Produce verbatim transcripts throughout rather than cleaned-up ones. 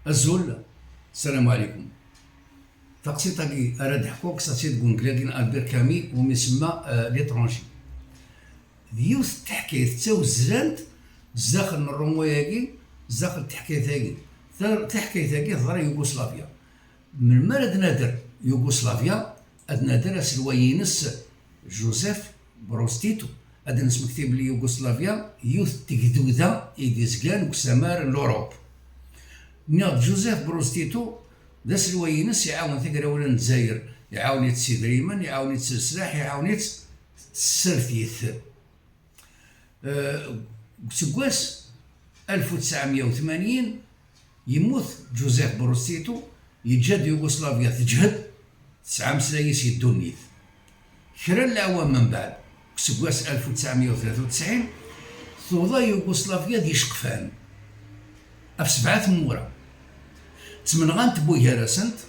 Azul, ssalamu ɛlikum. Taqsiṭ-agi ara d-ḥkuɣ, qsiṭ-agi n Albert Camus, umi semma, euh, L'étranger. D yiwet n teḥkayt d tawezlant zdaxel n Ṛumu-agi, zdaxel n teḥkayt-agi. Ta-, taḥkayt-agi teḍra Yugoslavia. Melmi ara d-nader Yugoslavia, ad nader aselway-ines Joseph Broz Tito. Ad d-nesmekti belli Yugoslavia yiwet n tegduda i d-izgan deg usamar n l'Europe. Nniɣ-d Joseph Broz Tito d aselway-ines, iɛawen tagrawla n Lezzayer, iɛawen-itt s idrimen, iɛawen-itt s leslaḥ, iɛawen-itt s tsertit. Eh, deg useggas alef u tesɛemya u tmanyin, yemmut Joseph Broz Tito, yeǧǧa-d Yugoslavia teǧhed, tesɛa ameslay-is i ddunit. Kra n leɛwam mbeɛd, deg useggas alef u tesɛemya u tlata u tesɛin, tuḍa Yugoslavia d iceqfan ɣef sebɛa tmura. Ttmenɣant wway gar-asent,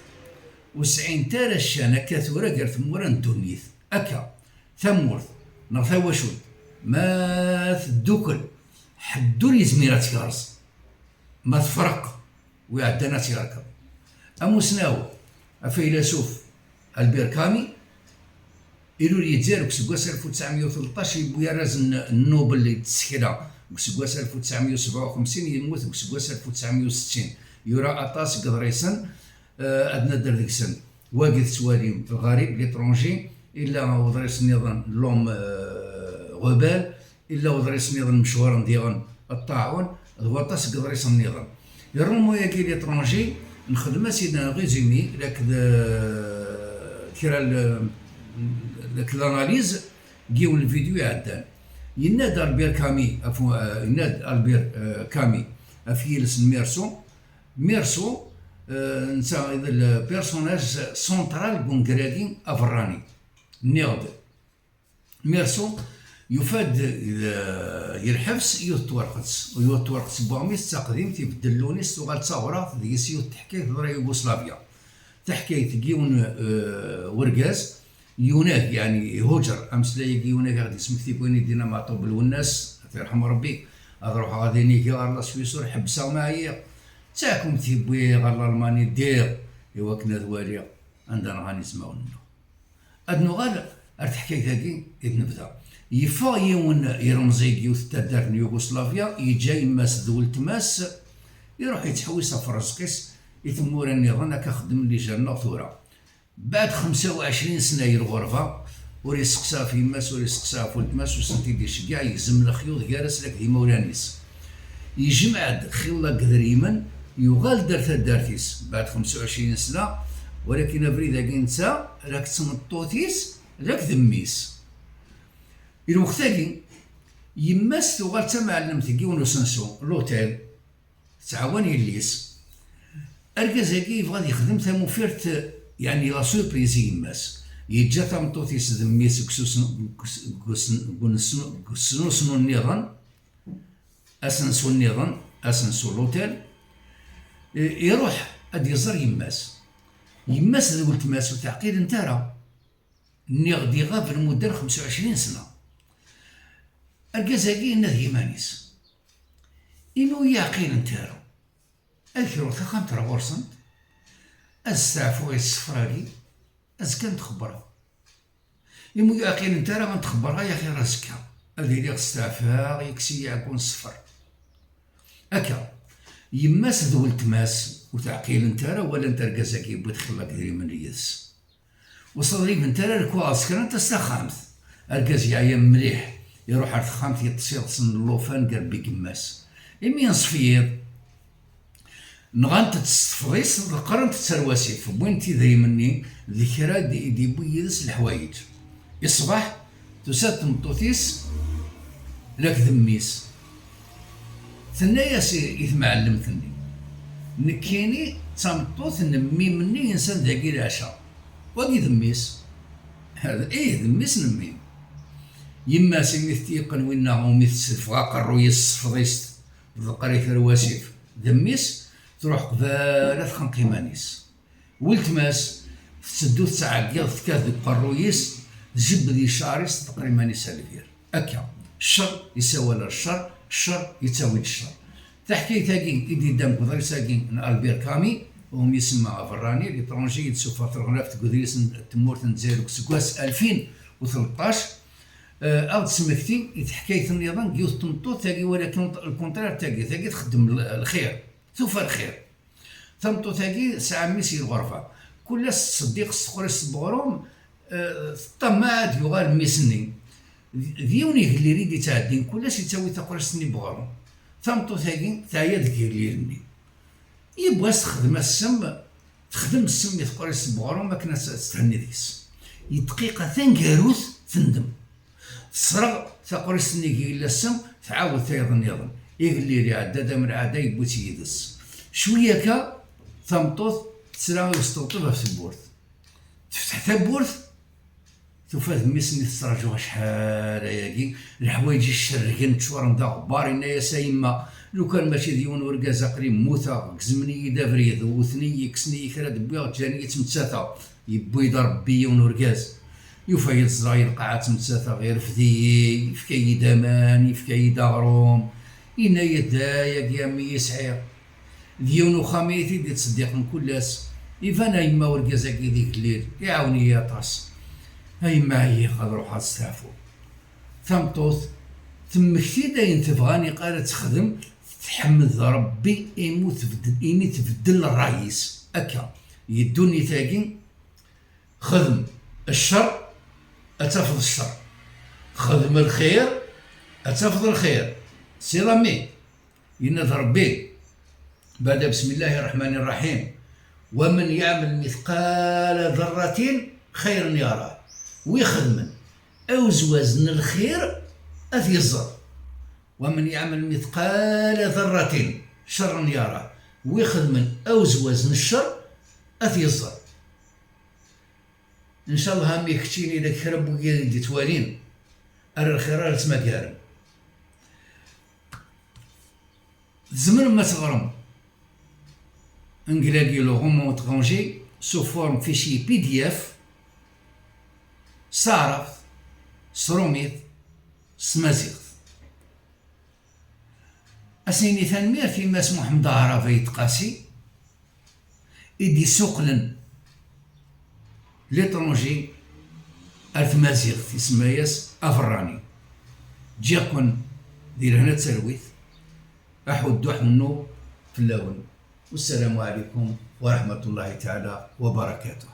ur sɛint ara ccan akka tura gar tmura n ddunit. Akka, tamurt neɣ tawacult, ma teddukel, ḥedd ur yezmir ad tt-yerẓ. Ma tefreq, wi iɛeddan ad tt-yerkeḍ. Amusnaw, afaylasuf Albert Camus, ilul Yidir deg useggas alef u tesɛemya u tleṭṭac, yewwi arraz n Nobel i tsekla deg useggas alef u tesɛemya u sebɛa u xemsin, yemmut deg useggas alef u tesɛemya u settin. Yura aṭas n yeḍrisen, eh, ad nader deg-sen. Wagi tettwalim, Lɣarib, L'étranger, illa uḍris nniḍen, L'Homme, eh, Rebelle, illa uḍris nniḍen mechuren diɣen, Ṭṭaɛun, d waṭas n yeḍrisen nniḍen. Di Ṛumu-agi, L'étranger, nxedm-as-id un résumé, laked, eh, kra l-, laked l'analyse, deg yiwen n lvidyu iɛeddan. Yenna-d Albert Camus, af-, eh, yenna-d Albert, eh, Camus, ɣef yiles n Mirso. Mirso, eh, netta i d le personnage central deg ungar-agi aberrani. Nniɣ-d, Mirso yufa-d, eh, ɣer lḥebs yiwet n twerqet, yiwet n twerqet n waɣmis d taqdimt, ibeddel lewnis, tuɣal d tawraɣt, deg-s yiwet n teḥkayt teḍra Yugoslavia. Taḥkayt n yiwen, eh, wergaz, yunag, yeɛni ihuǧer, ameslay-agi yunag a ɣ-d-yesmekti deg wayen i d-yenna Meɛṭub Lwennas, ad t-yerḥem Rebbi, ad ruḥeɣ ad inigeɣ ɣer la Suisse, ur ḥebbseɣ ma ɛyiɣ. D taɛkumt yewwi ɣer Lalmani, ddiɣ i wakken ad waliɣ anda nɣan izmawen-nneɣ. Ad nuɣal ar teḥkayt-agi i d-nebda. Yeffeɣ yiwen yilemẓi deg yiwet n taddart n Yugoslavia, yeǧǧa yemma-s d weltma-s, iruḥ yettḥewwis ɣef rrezq-is i tmura nniḍen, akka xeddmen lijan-nneɣ tura. Baɛd xemsa u ɛecrin sna i lɣerba, ur iseqsa ɣef yemma-s, ur iseqsa ɣef weltma-s, ur sent-id-iceggeɛ, yegzem lexyuḍ gar-as laked imawlan-is. Yejmeɛ-d xilla n yedrimen, yuɣal-d ar taddart-is, baɛd xemsa u ɛecrin sna, walakin abrid-agi netta, laked tmeṭṭut-is, laked mmi-s. I lweqt-agi, yemma-s tuɣal d tamɛellemt deg yiwen usensu, l'hôtel, tettɛawan yelli-s. Argaz-agi yebɣa ad yexdem tamufirt, yeɛni la surprise i yemma-s. Yeǧǧa tameṭṭut-is d mmi-s deg ususnu-, deg us-, deg us-, deg unesnu-, deg usnusnu nniḍen, asensu nniḍen, asensu l'hôtel. I-, iruḥ ad iẓer yemma-s. Yemma-s d weltma-s ur t-ɛqilent ara. Nniɣ-d iɣab lmudda n xemsa u ɛecrin sna. Argaz-agi yenna d yiman-is, imi ur yi-ɛqilent ara, ad kruɣ taxxamt ar ɣur-sent, ad steɛfuɣ i ssefra-agi, azekka ad n-txebbreɣ. Imi ur yi-ɛqilent ara, ad n-txebbreɣ ay axir azekka, ad iliɣ steɛfaɣ, yekkes-iyi ɛeggu n ssefra. Akka, yemma-s d weltma-s ur t-ɛqilent ara, walant argaz-agi yewwi-d xilla n yedrimen yid-s. Ur s-ḍribent ara lekwaɣeḍ, skrant-as taxxamt. Argaz yeɛya mliḥ, iruḥ ar texxamt, yeṭṭes iḍes n llufan gar bbi d yemma-s. Imi yenṣef yiḍ, nɣant-t s tefḍist, ḍeqqrent-t ar wasif, wwint idrimen-nni d kra d-, i d-yewwi yid-s leḥwayeǧ. I ṣṣbeḥ, tusa-d tmeṭṭut-is laked mmi-s. Tenna-yas i, i tmɛellemt-nni, nekkini d tameṭṭut n mmi-m-nni yensan dagi leɛca. Wagi d mmi-s. Ih, d mmi-s n mmi-m. Yemma-s imi t-yeqqen winna, umi tetteffeɣ aqerruy-is s tefḍist, tḍeqqer-it ar wasif, d mmi-s, truḥ qbala txenq iman-is. Weltma-s tetteddu tettɛeggiḍ, tekkat deg uqerruy-is, tjebbed i cceɛr-is, tḍeqqer iman-is ar lbir. Akka, ccer yessawal ar ccer, ccer yettawi-d ccer. Taḥkayt-agi i d-yeddan deg uḍris-agi n Albert Camus, umi isemma aberrani, l'étranger, i d-sufeɣ terɣlaft deg udlis n tmurt n Lezzayer deg useggas alfin u tleṭṭac, eh, ad ɣ-d-tesmekti i teḥkayt nniḍen deg yiwet n tmeṭṭut, tagi walakin lkuntrar, tagi, tagi txeddem l-, lxir, tufa lxir. Tameṭṭut-agi tesɛa mmi-s i lɣerba. Kul ass tettṣeddiq s teqrist n weɣrum, eh, teṭṭamaɛ ad yuɣal mmi-s-nni. D, d yiwen igellil i d-ittɛeddin, kul ass yettawi taqrist-nni n weɣrum. Tameṭṭut-agi teɛya deg igellil-nni. Yiwwas texdem-as ssem, texdem ssem i teqrist n weɣrum akken ad s-, ad s-thenni deg-s. I dqiqa taneggarut tendem. Tesreɣ taqrist-nni i yella ssem, tɛawed tayeḍ nniḍen. Igellil iɛedda-d am lɛada, yewwi-tt yid-s. Cwiya akka, tameṭṭut tesra i usṭebṭeb ɣef tewwurt. Tefteḥ tawwurt, tufa d mmi-s-nni tettraǧu acḥal ayagi, leḥwayeǧ-is cerrgen, ččuren d aɣebbar, yenna-yas: "A yemma, lukan mačči d yiwen urgaz aql-i mmuteɣ, gezmen-iyi-d abrid, wwten-iyi, kksen-iyi kra d-wwiɣ, ǧǧan-iyi ttmettateɣ." Yewwi-d Ṛebbi yiwen urgaz. Yufa-yi-d ẓẓleɣ i lqaɛa ttmettateɣ, irfed-iyi, yefka-yi-d aman, yefka-yi-d aɣrum. Yenna-yi-d: "Ayagi a mmi i sɛiɣ." D yiwen uxxam i yi-t-id-ittṣeddiqen kul ass. Iban a yemma urgaz-agi d igellil, iɛawen-iyi aṭas. A yemma ɛyiɣ, ad ruḥeɣ ad steɛfuɣ. Tameṭṭut temmekti-d ayen tebɣa niqal ad texdem, tḥemmed Ṛebbi imi tbeddel, imi tbeddel ṛṛay-is. Akka, i ddunit-agi, xdem ccer, ad tafeḍ ccer. Xdem lxir, ad tafeḍ lxir. C'est la même. Yenna-d Ṛebbi, bada: "Bismillahi ṛṛeḥmani ṛṛeḥim. Wa men yeɛmel mitqala ḍerratin xayren yarah." Wi xedmen awezwaz n lxir, ad t-yeẓẓer. "Wa men yeɛmel mitqala ḍerratin cerren yarah." Wi xedmen awezwaz n ccer, ad t-yeẓẓer. Ncallah, a mmi, keččini d kra n wigad i d-ittwalin, ar lxir ara ttmagaren. Tzemrem ad teɣrem Anglagi, le roman étranger, sous forme fichier P D F, s taɛrabt, s trumit, s tmaziɣt. Ad s-nini tanemmirt i Mass Muḥemmed Aɛrab Ayt Qasi, i d-issuqlen l'étranger ar tmaziɣt, isemma-yas aberrani. Ǧǧiɣ-ken di lehna d talwit, aḥuddu aḥunnu fell-awen. Wassalamu ɛlikum wa raḥmatullahi taɛala wa barakatuh.